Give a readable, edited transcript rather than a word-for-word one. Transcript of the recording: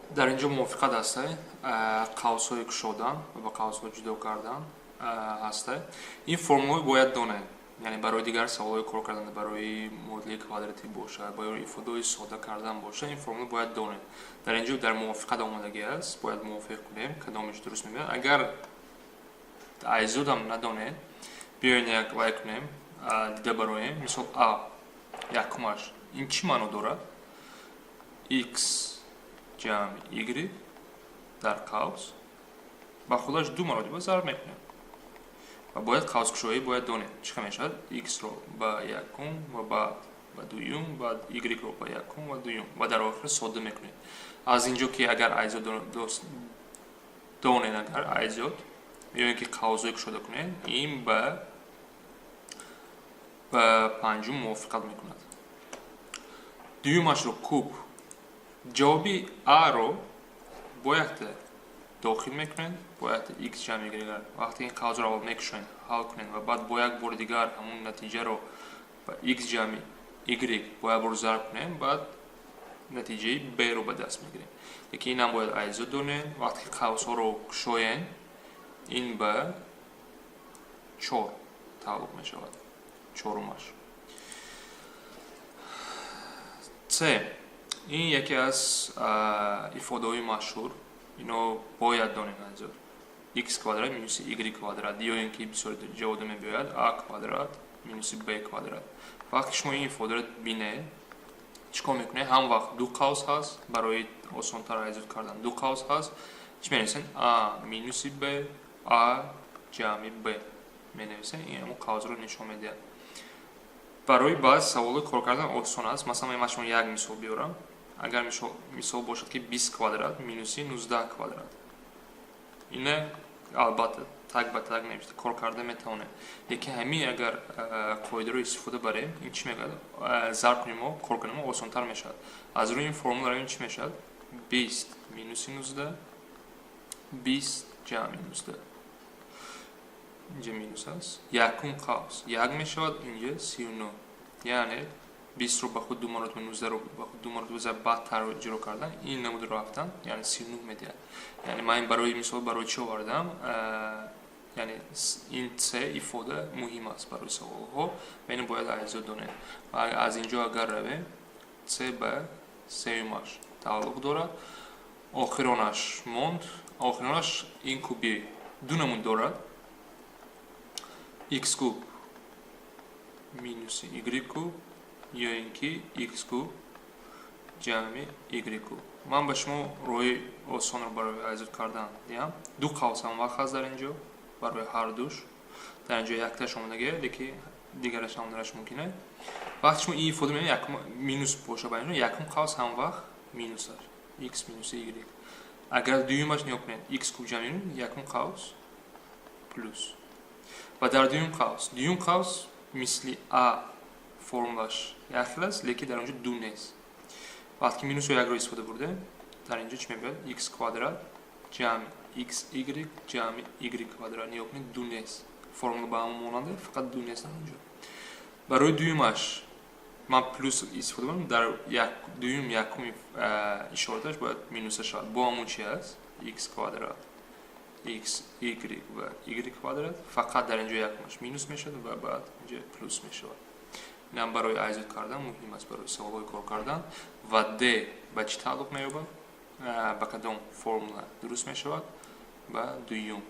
Дар ин ҷо мувофиқат ҳастай, қавсҳои кушодан ва ба қавсҳо ҷудо кардан ҳастай. Ин формуларо бояд донед, яъне барои дигар саволҳои кор кардан, барои муодилаи квадратӣ бошад, барои ифодаҳои сода кардан бошад, ин формула бояд донед. Дар ин ҷо дар мувофиқат омодагӣ аст, бояд мувофиқ кунем, кадомеш дуруст мебиёяд. Агар айзудам надонед, биёед, як вай кунем, дида бароем. Мисол, а якумаш ин чӣ маъно дорад? X ҷамъи y дар қавс ба худаш ду маротиба зарб мекунем ва бояд қавскушоӣ бояд донем, чӣ хел мешавад. X-ро ба якум ва баъд ба дуюм, баъд y-ро ба якум ва дуюм ва дар охир сода мекунем. Аз ин ҷо ки агар айзод донед, агар айзод ё ин ки қавсҳое кушода кунед, ин ба панҷум мувофиқат мекунад. Дуюмашро куб, ҷавоби а-ро бо якта дохил мекунед, бо якта x ҷамъ y. Вақте ин қавсро аввал мекушоед, ҳал кунед ва баъд бо як бори дигар ҳамун натиҷаро ба x ҷамъи y бо як бор зарб кунем, баъд натиҷаи b-ро ба даст мегирем. Лекин инам бояд айзо донед. Вақте ки қавсҳоро кушоем, ин ба чор тааллуқ мешавад, чорумаш. С, ин яке аз ифодаҳои машҳур, ино бояд донем азиёд: x квадрат минуси y квадрат ё ин ки бисёр ҷавода мебиёяд а квадрат минуси b квадрат. Вақте шумо ин ифодаро бинед, чӣ кор мекунед? Ҳам вақт ду қавс ҳаст, барои осонтар айзод кардан ду қавс ҳаст. Чӣ менависем? А минуси б, а ҷамъи б менависем. Ин ҳамон қавсро нишон медиҳад. Барои баъзе саволҳо кор кардан осон аст. Масалан, ман шумо як мисол биёрам. Агар мисол бошад, ки 20 квадрат минуси 19 квадрат, ина албатта так ба так навишта кор карда метавонем, лекин ҳамин агар қоидаро истифода барем, ин чӣ мегӯяд? Зарб кунем, мо кор кунем, осонтар мешавад. Аз рӯи ин формула ин чӣ мешавад? 20 минуси 19, 20 ҷамъи 19. Инҷа минус аст, якум қавс як мешавад, инҷа 39. Яъне 20-ро ба худ ду маротиба, 19-ро ба худ ду маротиба зарб, баъдтар иҷро кардан ин намудро рафтан, яъне 39 медиҳад. Яъне ман барои мисол барои чӣ овардам? Яъне ин с ифода муҳим аст барои саволҳо ва ино бояд айзо донем. Ва аз ин ҷо агар равем, с ба сеюмаш тааллуқ дорад. Охиронаш монд. Охиронаш ин куби ду намуд дорад: x куб минуси y куб ё ин ки x куб ҷамъи y куб. Ман ба шумо роҳи осонро барои айзод кардан диҳам. Ду қавс ҳам вақт ҳаст дар ин ҷо барои ҳар душ. Дар ин ҷо якташ омодагия, лекин дигараш омаданаш мумкин аст. Вақте шумо ин ифода мебинед, якум минус боша ба ин якум қавс ҳам вақт минус аст, x минуси y. Агар дуюмаш нигоҳ кунед, x куб ҷамъи якум қавс плюс ва дар дуюм қавс, дуюм қавс мисли а формулаш як хел аст, лекин дар он ҷо ду нест. Вақте ки минусро якро истифода бурдем, дар ин ҷо чӣ мебояд? X квадрат ҷамъи xy ҷамъи y квадрат. Нигоҳ кунед, ду нест, формула ба ҳамон монанда, фақат ду нест дар он ҷо. Барои дуюмаш ман плюс истифода бурдам, дар дуюм якуми ишораташ бояд минуса шавад. Бо ҳамон чи аст? X квадрат x y ва y квадрат, фақат дар ин ҷо якумаш минус мешавад ва баъд инҷо плюс мешавад. Инам барои айзод кардан муҳим аст, барои саволҳои кор кардан. Ва д ба чӣ тааллуқ меёбад? Ба кадом формула дуруст мешавад? Ба дуюм.